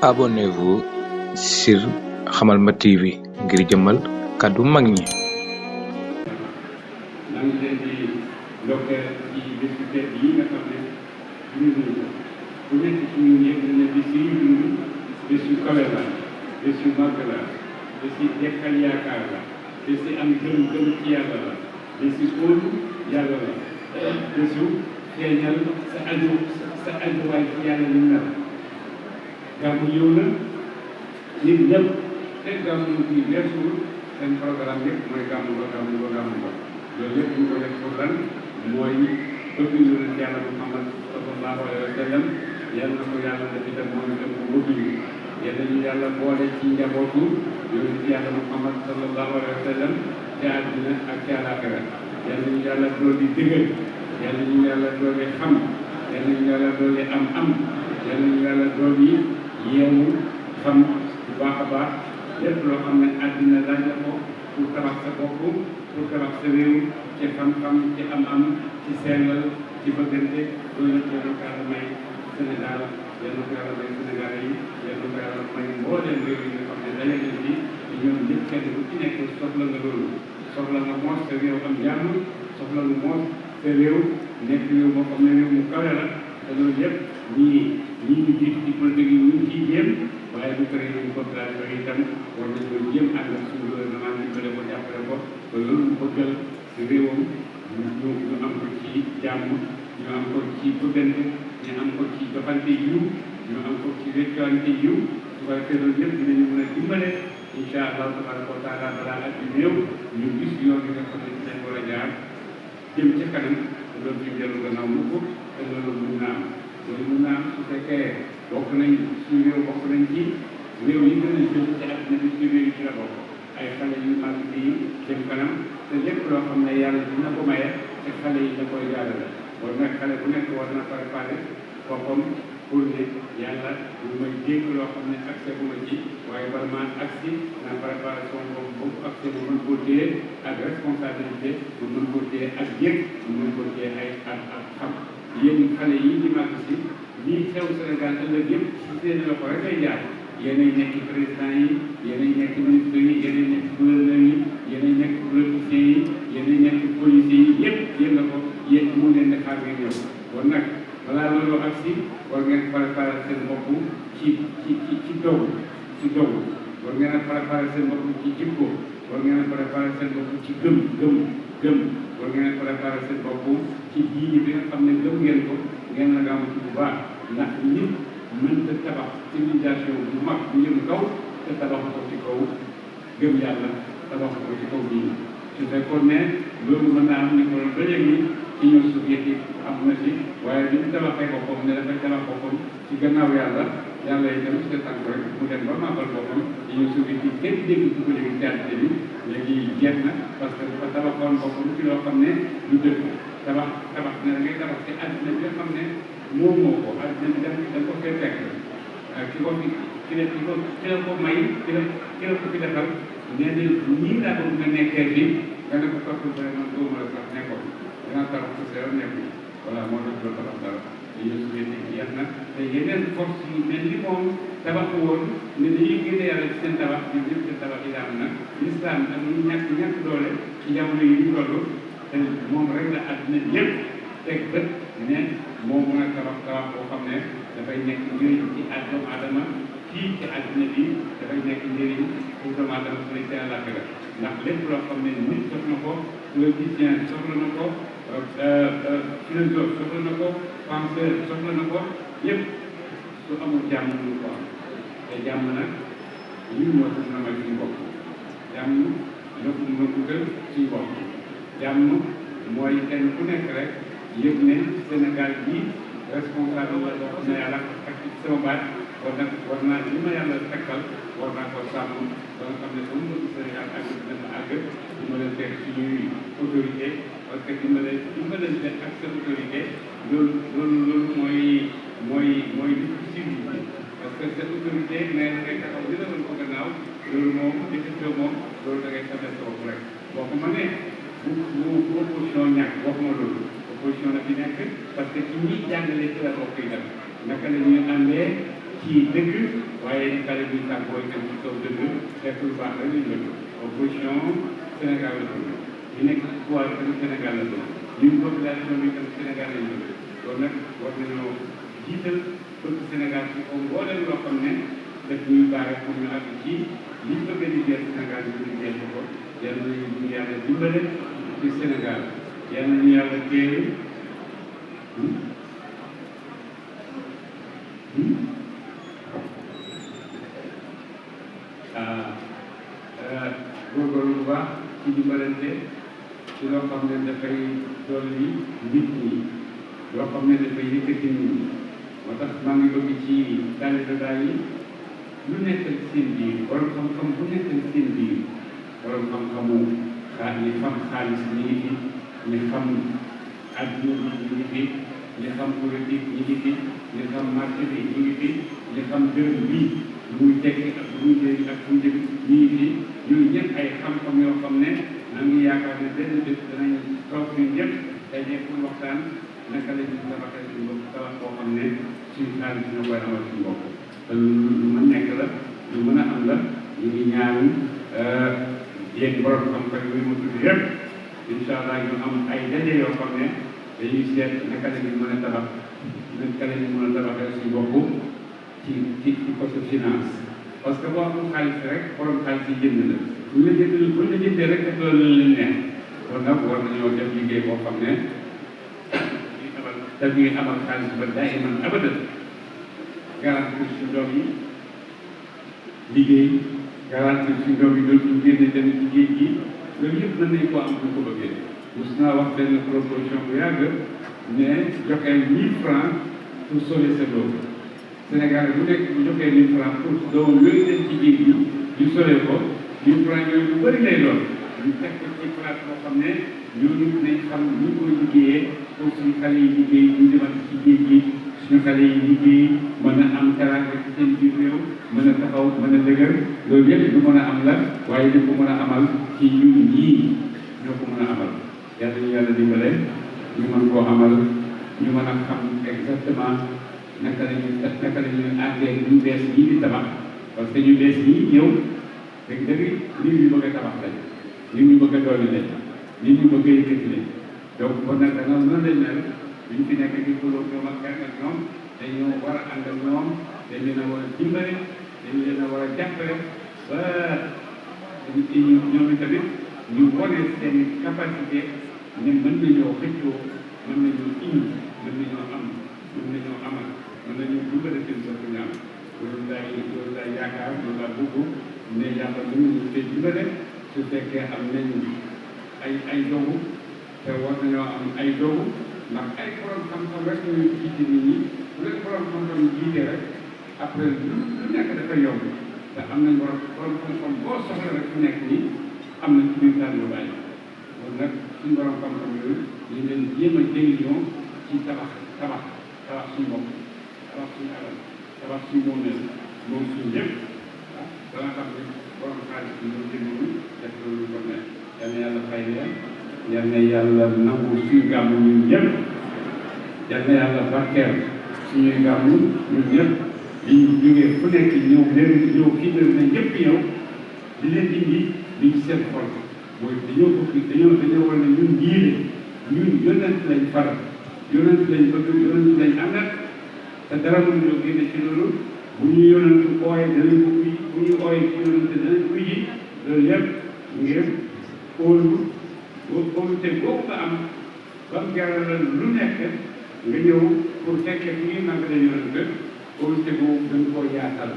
Abonnez-vous sur Hamalma TV ngir jëmmal kàddu mag ñi. maa ngi leen di ndokkeel ci bésu tedd yi nga xam ne dund nañu ko bu nekk ci ñun yëpp ne bis yi ñu dund bésu kawe la bésu màgg la bésu dekkal yaakaar la bésu am gëm ci yàlla la bésu óolu yàlla la bésu feeñal sa ajuwaay ci yàlla ñu nar gàmmu ñëw na nit ñëpp te gàmmu bi weesuwul seen programme yëpp mooy gàmmu ba loolu yëpp ñu ko def pour lan mooy bëgg ñu leen yàlla Muhammad sallallahu alayhi wa sallam yal na ko yàlla def itam moom itam mu bëgg ñu yal nañu yàlla boole ci njabootu yonent yàlla Muhammad sallallahu alayhi wa sallam ci àddina ak ci àllaaxira yal nañu yàlla doole dëggal yal nañu yàlla doole xam yal nañu yàlla doole am yal nañu yàlla doole yeewu xam bu baax a baax lépp loo xam ne àddina laaj na ko pour tabax sa bopp pour tabax sa réew ci xam-xam ci am ci sellal ci bëggante loolu yëpp yal na ko yàlla may Sénégal yal na ko yàlla may Sénégal yi yal na ko yàlla may mbooleem réew yi nga xam ne daje nañ ci ñoom ñëpp kenn ku ci nekk soxla nga loolu soxla nga moos sa réew am jàmm soxla nga moos sa réew nekk réew moo xam ne réew mu kawe la te loolu yëpp ñii ñu jiitu ci politique yi ñu ngi ciy jéem waaye bu fekkee ne population yi itam war nañu ko jéem ànd ak suñu gouvernement bi dimbale ko jàppale ko ba loolu mu bëggal si réewam ñu am ko ci jàmm ñu am ko ci bëggante ñu am ko ci doxante yiw ñu am ko ci wéccuwante yiw su ko defee loolu yëpp dinañu mën a dimbale incha allah tabaraka wa taala balaa at bi néew ñu gis yoon yi nga xam ne dinañ war a jaar jëm ca kanam te loolu ñu dellu gannaaw mukk te loolu mun naa am loolu mun naa am su fekkee bokk nañ suñu réew bokk nañ ci réew yi gën a jëm ci àddina bi suñu réew yi ci la bokk ay xale yu mag yi jëm kanam te lépp loo xam ne yàlla dina ko maye te xale yi da koy jaarale war nag xale bu nekk war na préparé boppam pour ne yàlla lu may dégg loo xam ne accès bu ma ci waaye vraiment accès na préparation boobu accès bu mën koo téye ak responsabilité bu mën koo téye ak yëg bu mën koo téye ay ak xam yéen xale yi di màgg si lii xew Sénégal ëllëg yëpp si seen loxo rek ay jaar yéenay nekk président yi yéenay nekk ministre yi yéenay nekk gouverneur yi yéenay nekk politiciens yi yéenay nekk policiers yi yëpp yéen la ko yéen mu leen di xaar ngeen ñëw kon nag balaa loolu ak si war ngeen préparer seen bopp ci dogu war ngeen a préparer seen bopp ci jikko war ngeen a préparer seen bopp ci gëm war ngeen a préparer seen bopp ci diine bi nga xam ne gëm ngeen ko ngeen la gaamu ci bu baax ndax nit mënta tabax civilisation bu mag bu jëm kaw te tabax ko ci kaw gëm yàlla tabax ko ci kaw diine su fekkoon ne loolu mën naa am ni ko ba léegi Union soviétique am na ci waaye bi ñu tabaxee boppam ne dafay tabax boppam ci gannaaw yàlla itam seetaan ko rek mu dem ba màggal boppam Union soviétique kenn dégg ku ko léegi théâtre bi léegi jeex na parce que dafa tabaxoon boppam ci loo xam ne du dëkk tabax ne da ngay tabax ci àddina bi nga xam ne moom moo ko àddina bi da ko fee fekk ki la ko may ki la ko fi defal nee na ñii laa bëgg nga nekkee bi nga ne ko topp vraiment dóoma la sax nekkoon dangaa tabax ko seeroon nekk voilà moo tax loolu tabax dara Union soviétique jeex na te yeneen force yi mel ni moom tabax woon ne dañuy génne yàlla ci seen tabax ñun ñëpp seen tabax yi daanu nag l'islam ak ñu ñàkk doole ci jamono yi ñu toll te moom rek la àddina yëpp teg bët ne moo mën a tabax boo xam ne dafay nekk njëriñ ci doomu aadama fii ci àddina bi dafay nekk njëriñ pour doomu aadama su ne ci àllaaxira ndax lépp loo xam ne nit soxla na ko politicien soxla na ko philosophe soxla na ko penseur soxla na ko yëpp su amul jàmm mënu ko am te jàmm nag lii moo tax na may suñu bopp jàmm ñoo ko mën a dugal suñu bopp jàmm mooy kenn ku nekk rek yëg ne Sénégal bii responsable la boo xam ne yàlla ak sama baat war naa li ma yàlla tekkal war naa ko sàmm ba nga xam ne comme bëgg Sénégal àgg dina fa àgg di ma leen teg suñuy autorité parce que dimbalante ak sa autorité loolu mooy li ci civilisé parce que sa autorité mais ngay taxaw dina mën ko gannaaw loolu moom décision moom loolu da ngay sabet sa bopp rek boo ko mënee bu opposition ñàkk waxuma loolu opposition la fi nekk parce que ci ñi jàngale ci la bokk itam naka la ñuy àndee ci dëgg waaye naka la ñuy tàggoo itam ci kaw dëgg fekk lu baax rek lañ bëgg opposition Sénégal la bëgg ñu nekk ci pouvoir itam Sénégal la bëgg ñun population bi itam Sénégal lañ bëgg kon nag war nañoo jiital bëgg Sénégal ci kaw mbooleem loo xam ne daf ñuy baaxe pour ñu àgg ci liñ bëgg a liggéey Sénégal bi ñu liggéey ko yàlla nañu yàlla dimbale ci Sénégal yàlla nañu yàlla téye góorgóorlu bu baax ci dimbalante ci loo xam ne dafay dolli nit ñi loo xam ne dafay yëkkati nit ñi moo tax maa ngi bëgg ci taalibe Baay yi lu nekkal seen biir borom xam-xam bu nekkal seen biir borom xam-xamu ñi xam xaalis ñi ngi fi ñi xam adduna bi ñi ngi fi ñi xam politique ñi ngi fi ñi xam marché bi ñi ngi fi ñi xam dërëm bi muy tekki ak muy jëriñ ak fu njëkk ñi ngi fi ñooñu ñëpp ay xam-xam yoo xam ne maa ngi yaakaar ne benn bés danañ toog ñun ñëpp daje pour waxtaan naka la ñuy tabaxee suñu bopp tabax boo xam ne suñu xaalis dina koy amal suñu bopp te lu mën nekk la lu mën a am la ñu ngi ñaan yéen borom xam-xam yi mu tudd yëpp incha allah ñu am ay daje yoo xam ne dañuy seet naka la ñu mën a tabax naka la ñu mën a tabaxee suñu bopp ci côté finance parce que boo amul xaalis rek borom xaalis yi jënd la buñ la jëndee rek def loolu la leen neex kon nag war nañoo def liggéey boo xam ne daf ñuy amal xaalis ba daay man abadan garanti suñu doom yi liggéey garanti suñu doom yi dootuñu génne tamit ci géej gi loolu yëpp mën nañ koo am bu ko bëggee mos naa wax benn proposition bu yàgg ne joxeel 1000 francs pour sauver sa doom Sénégal bu nekk bu joxee 1000 francs pour doom yooyu dem ci géej gi ñu sauver ko 1000 francs yooyu lu bëri lay doon ñu teg ko ci place boo xam ne ñooñu nañ xam ñu koy liggéeyee pour suñu xale yi liggéey ñu demal ci géej gi suñu xale yi liggéey mën a am teraanga ci seen biir réew mën a taxaw mën a dëgër loolu yëpp du mën a am la waaye ñu ko mën a amal ci ñun ñii ñoo ko mën a amal yàlla ñu yàlla dimbale ñu mën koo amal ñu mën a xam exactement naka la ñuy àggee ñu bees ñii di tabax parce que ñu bees ñii ñëw dëgg nit ñu bëgg a tabax lañ nit ñu bëgg a dolli lañ nit ñu bëgg a yëkkati lañ donc kon nag da nga mën a leen mel duñ fi nekk di xuloo ñoom ak xeex ak ñoom dañoo war a ànd ak ñoom dañ leen a war a dimbale dañ leen a war a jàppale ba ñoom tamit ñu wane seen capacité ne mën nañoo xëccoo mën nañoo indi mën nañoo am mën nañoo amal mën nañoo dimbale seen bopp ñaam loolu laay yaakaar loolu laa bëgg ne yàlla mën nañu te dimbale su fekkee am nañ ay dogu te war nañoo am ay dogu ndax ay borom xam-xam rek ñu jiite nit ñi bu leen borom xam-xam yi jiite rek après lu nekk dafa yomb te am nañ borom xam-xam boo soxla rek fu nekk nii am na ci biir Talibe Baye kon nag suñu borom xam-xam yooyu ñu leen jéem a jëriñoo ci tabax suñu bopp tabax suñu alal tabax suñu moomeel moom suñu ñëpp ah ba nga xam ne borom xaalis bi ñoo jëriñu def loolu ko ne yal na yàlla fay leen yal na yàlla nangu suñu gàmmu ñun ñëpp yal na yàlla barkeel suñuy gàmmu ñun ñëpp di jógee fu nekk ñëw kii na ñëpp ñëw di leen indi li ci seen xol mooy dañoo war ne ñun jiile ñun yonent lañ faral yonent lañ bëgg yonent lañ àndat te dara mënuñoo génne ci loolu bu ñu yonent ooye danañ ko uy bu ñu ooye ci yonent danañ uy ji loolu yëpp ngir óolute boobu nga am ba mu jaral la lu nekk nga ñëw pour fekkee fi ñuy màggale yonent óolute boobu dañ koo yaatal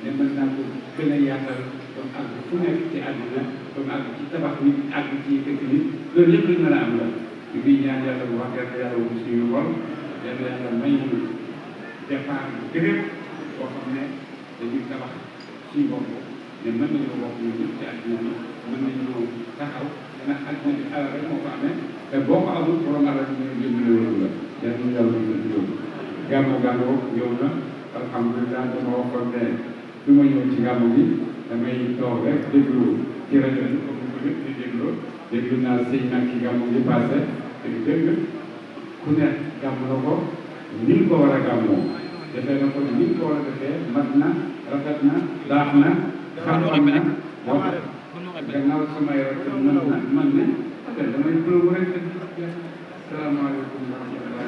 ne mën naa ko gën a yaatal ba mu àgg fu nekk ci àdduna ba mu àgg ci tabax nit àgg ci yëkkati nit loolu yëpp lañ mën a am la ñu ngi ñaan yàlla bu wax yàlla wu suñu bor yàlla may ñu départ bu dëgër boo xam ne dañuy tabax suñu bopp ne mën nañoo bokk ñu ñëpp ci àdduna bi mën nañoo taxaw ndax àdduna bi alal rek moo ko amee te boo ko amul borom alal bi ñu jëndee loolu la yàlla ñu yàlla ñu ñëw gàmmu ñëw na alhamdulilah dama waxoon ne du ma ñëw ci gàmmu bi damay toog rek déglu ci rajo bi comme ni ko ñëpp di déglu naa sëñ nag ci gàmmu bi passé te dëgg ku ne gàmm na ko ni mu ko war a gàmmoo defee na ko ni mu ko war a defee mat na rafet na baax na xam-xam na wax gannaaw samay rek man na man ne te damay bëgg rek salaamaaleykum wa rahmatulah